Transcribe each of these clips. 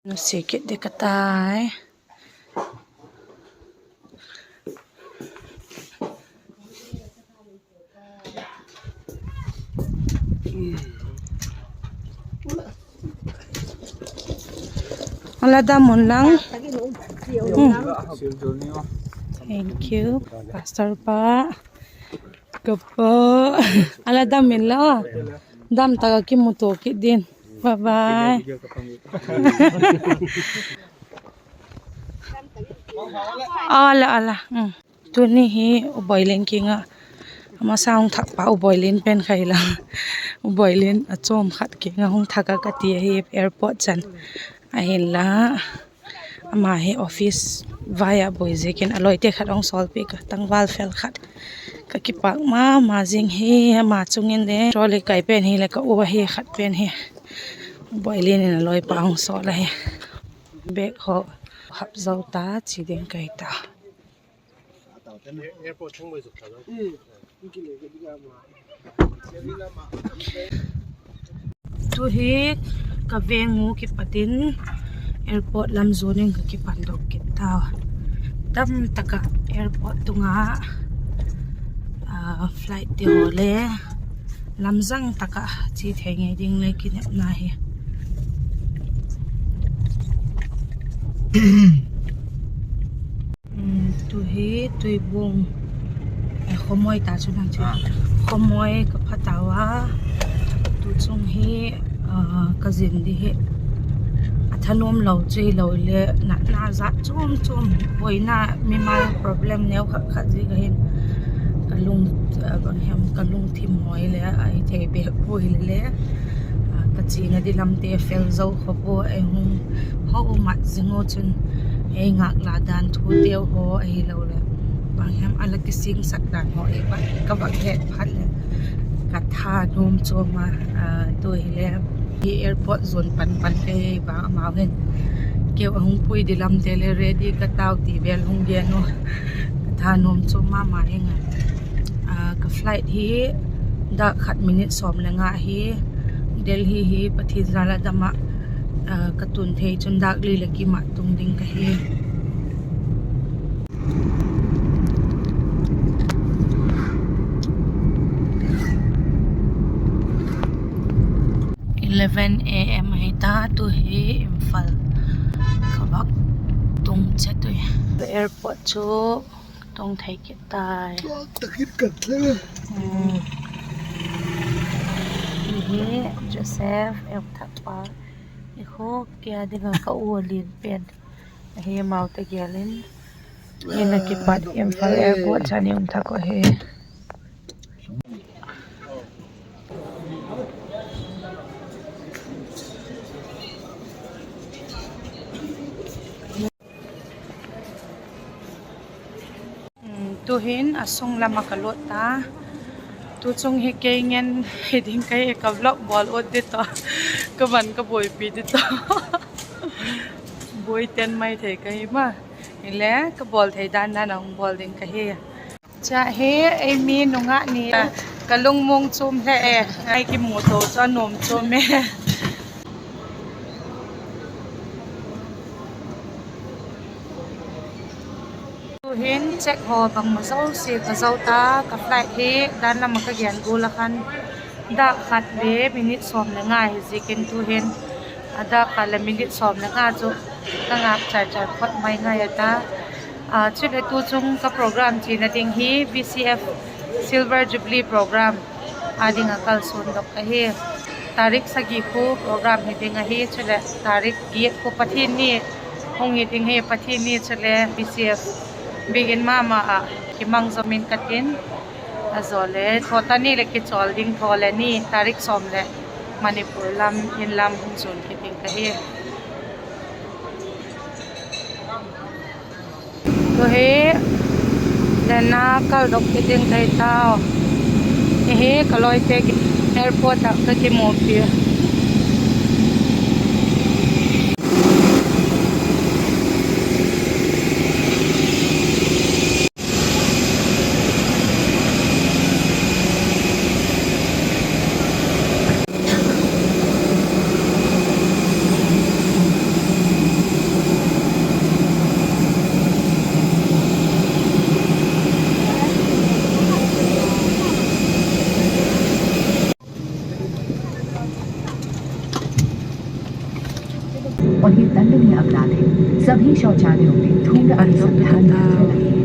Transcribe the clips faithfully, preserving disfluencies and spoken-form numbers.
Nusia kit ding ka tai. A la dam un lang. Hmm. Thank you, Pastor pa. Ka pa. A la dam in la. Dam tak a kimutua kit ding. Bye bye. A la, a la. Hmm. Tuni hi U Boilin kiang ah, a masa hung thak pa U Boilin pen khai la. U Boilin a chuam khat kiang ah hung thak a ka ti ahi airport chan. Ahinla, ama hi office vai ah buai ziakin a lawite khat hung sawlpiak a, tangval fel khat. Ka kipâk ma ma zing hi, ama chung in le trolley kai pen hi leh ka u ahi khat pen hi. U Boilin in a lawipa hung sawl ahi. Bag haw hap zo ta chi ding kai ta. Tu hi ka veng u kipat in airport lam zuan in ka kipandok kit tau. Tam tak ah airport tung ah, ah, flight te haw le lamzang tak ah chia thei ngei ding le kinepna hi. Tu hi Tuibuang, eh, Khawmawi ta chu nang chu. Khawmawi ka pha tau a. Tu chung hi, ah, ka zin di hi a thanuam lo chu hilo le, natna zat chuam chuam, buaina, mimal problem neu khat khat ziak a hin ka lung, ah, bang hem, ka lungthim hawi le ahi thei bep pua hile le, ah, ka chiana di lamte fel zo khawp ua, ei hung ho mat zing u chun ei ngâk la dan thuteu haw ahiloleh bang hem a la kisingsak dan haw ei ka vak het phat leh ka thanuam chuam a, ah, tu hile hi airport zuan pan pan kei vang amau hin keu a hung pui di lamte le ready ka tau ti vel hung gen u, ka thanuam chuam ma ma ing a. Ah, ka flight hi dâk khat minute sawm le nga hi, Delhi hi Pathian zâl a dam ah, ah, ka tun thei chun dâk li leh kim ah tung ding ka hi. Eleven A M ahi ta, tu hi Imphal ka vak tung chet ui. Airport chu tung thei kit tai. Hi Joseph, em thak pa, i khu kia ding a ka u a lian pen ahi, amau tegel in, in a kipat Imphal airport chan i um thak u ahi. Tuhin a sung lam ah ka lut ta. Tu chung hi kei ngen hi ding ka hi, ka vlog bawl ut di tawh, ka van ka buaipi di tawh, buai ten mai thei ka hi ma. Hile ka bawl thei dan dan a hung bawl ding ka hi. Cha hi ei mi nungak ni a, ka lungmuang chuam hle e, ei kimu to chu a nuam chuam e. Tuhin check haw bangma zosia ka zo ta, ka flight hi dan lam ah ka gen gual a khan dâk khat le minute sawm le nga hi ziakin tuhin a dâk khat leh minute sawm le nga chu ka ngâk chai chai phot mai ngai a ta. Chuleh tu chung ka program chiana ding hi V C F Silver Jubilee program a ding ah kalsuan dok ahi. Tarik sagi khu program hi ding ahi, chuleh tarik giat khu Pathian ni hung hi ding hi, Pathian ni chule V C F biak in ma ma ah kimang zom in ka tin. A zaw le thaw ta ni leh kichawl ding, thaw le ni tarik sawm leh Manipur lam in lam hung zuan kit ding ka hi. Tu hi lenna kal dok kit ding ka hi tau. Hi ka lawite airport ah ka kimupi. और ये दंडनीय अपराध है। सभी शौचालयों में धूम्र अनुसंधान यंत्र लगे हैं।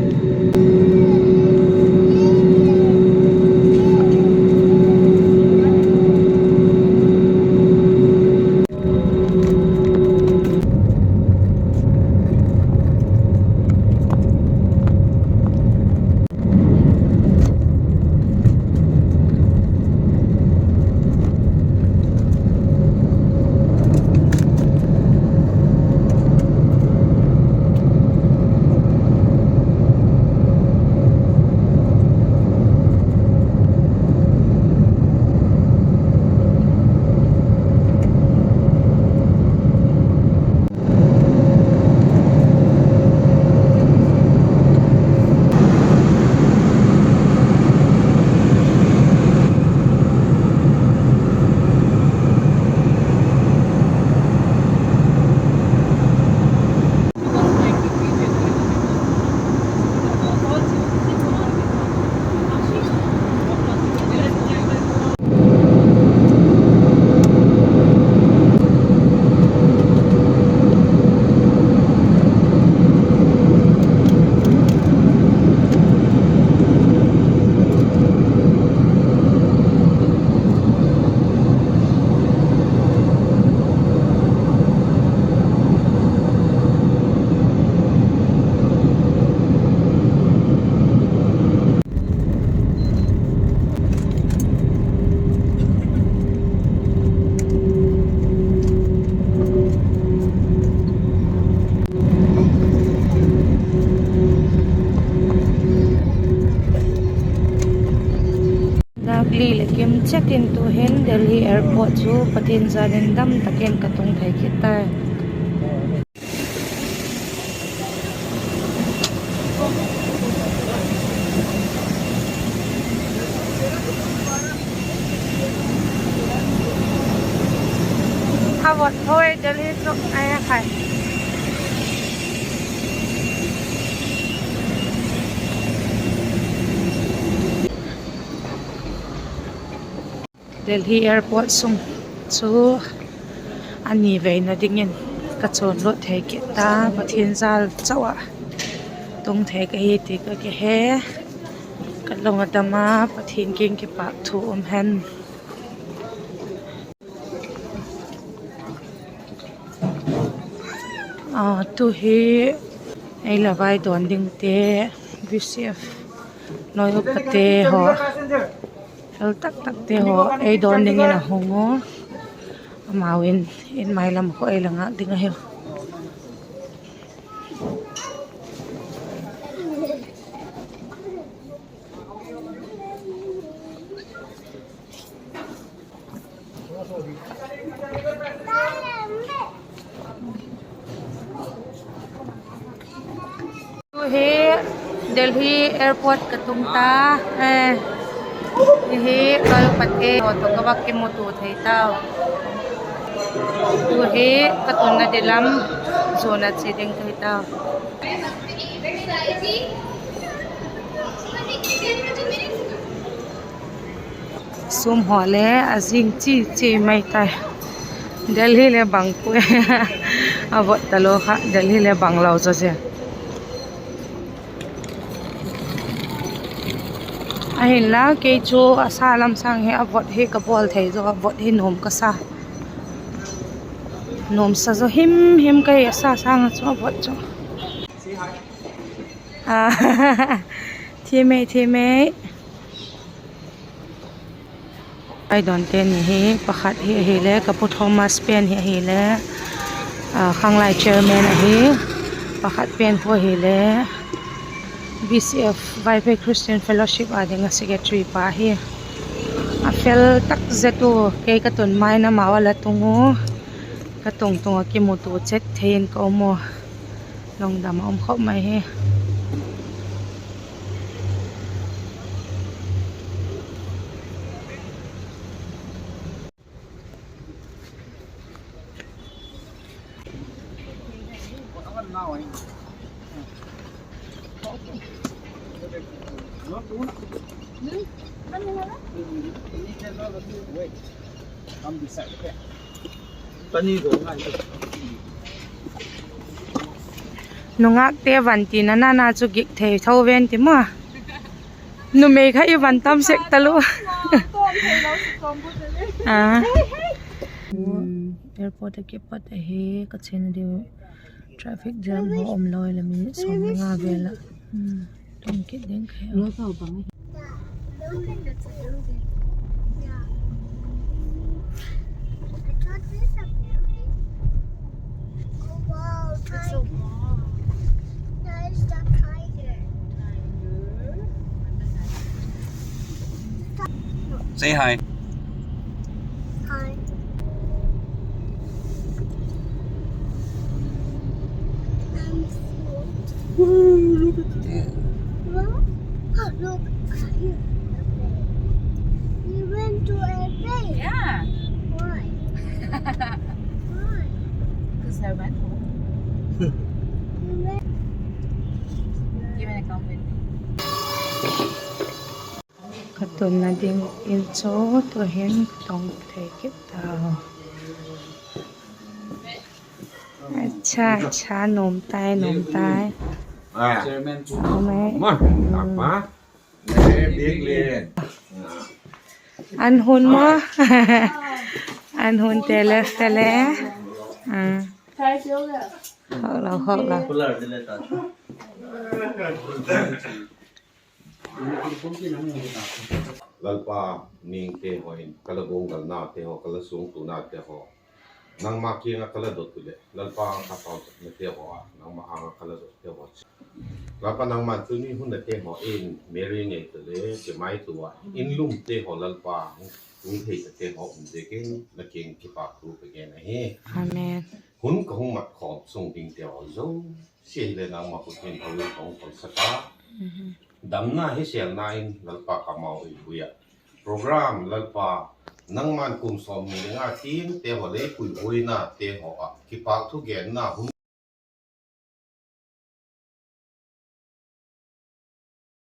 Lâk li leh kim chet in tu'hin Delhi Airport chu Pathian jal in dam tak in ka tung thei kit tai. A vot thoi Delhi chu ai khai. Delhi Airport sung chu a ni veina dingin ka chuan lut thei kit ta, Pathian jal chauh ah tung thei ka hi ti ka kihe. Ka lung a dam a, Pathian kiang kipâk thu um hen. A, tu hi ei la vai dawn dingte, V C F lawi upate haw, fel tak takte haw ei dawn dingin a hung u. Amau in in mai lam khu ei la ngâk ding ahiu. Tu hi Delhi Airport ka tung ta, eh, hi lawi upate haw tawh ka va kimutua thei tau. Tu hi ka tunna di lam zuan a chia ding ka hi tau. Sum haw le a zing chi chi mai tai. Delhi le bang pui. A vot talo kha, Delhi le bang lo zaw zia. Ahinla kei chu a sa lam sâng hi a vot hi ka bawl thei zaw, a vot hi nuam ka sa. Nuamsa zaw him him ka hi a sa sâng ah chu a vot chu. Thiam ei, thiam ei. Ai dawnte ni hi, pakhat hi ahile ka pu Thomas pen hi ahile, khanglai chairman ahi, pakhat pen khu ahile V C F, Vaiphei Christian Fellowship â ding ah secretary pa hi. A fel tak zet u, kei ka tun mai in amau a la tung u, ka tung tung ah kimutua chet thei in ka um u. Lungdam a um khop mai hi. Nungâkte van tina nana chu gik thei tho ven ti maw. Numei kha i van tam sek talu. Airport ah kipat ahi, ka chen ding traffic jam haw um lo ila minute sawm nga vel ah. Tung kit ding kha. Look at the building. Yeah. I thought this a building. Oh, wow, it's so long. That is the tiger. Tiger. Say hi. Hi. Woo, look at that. Well, oh, look, here. You went to a place. Yeah. Why? Why? 'Cause I went home. You went. You wanna come with me? Ka tunna ding in chu tu'hin ka tong thei kit ta. Acha, acha, nuam tai, nuam tai. An hun maw? An hun te le fe le. Hawk lo, hawk lo. Lalpa, ningte haw in ka la guanggalnate haw, ka la suangtuanate haw nangma kiang ah ka la dot u leh, Lalpa, ka pauchapnate haw ah nangma âng ah ka la dotte haw chu, Lalpa, nangma'n tuni hun nate haw in Mary ngei ta le kimaitua in lumte haw, Lalpa, hung thei tate haw um ziakin la kiang kipâkthu ka gen ahi. Hun ka hung mat khawm sung dingte haw zosia hileh nangma khut in tho in ka hung koisak a, damna hi sêlna in Lalpa, ka mau ei pui ah, program, Lalpa, nangma'n kum sawmni le nga tiangte haw lei puihuainate haw ah kipâkthu genna hun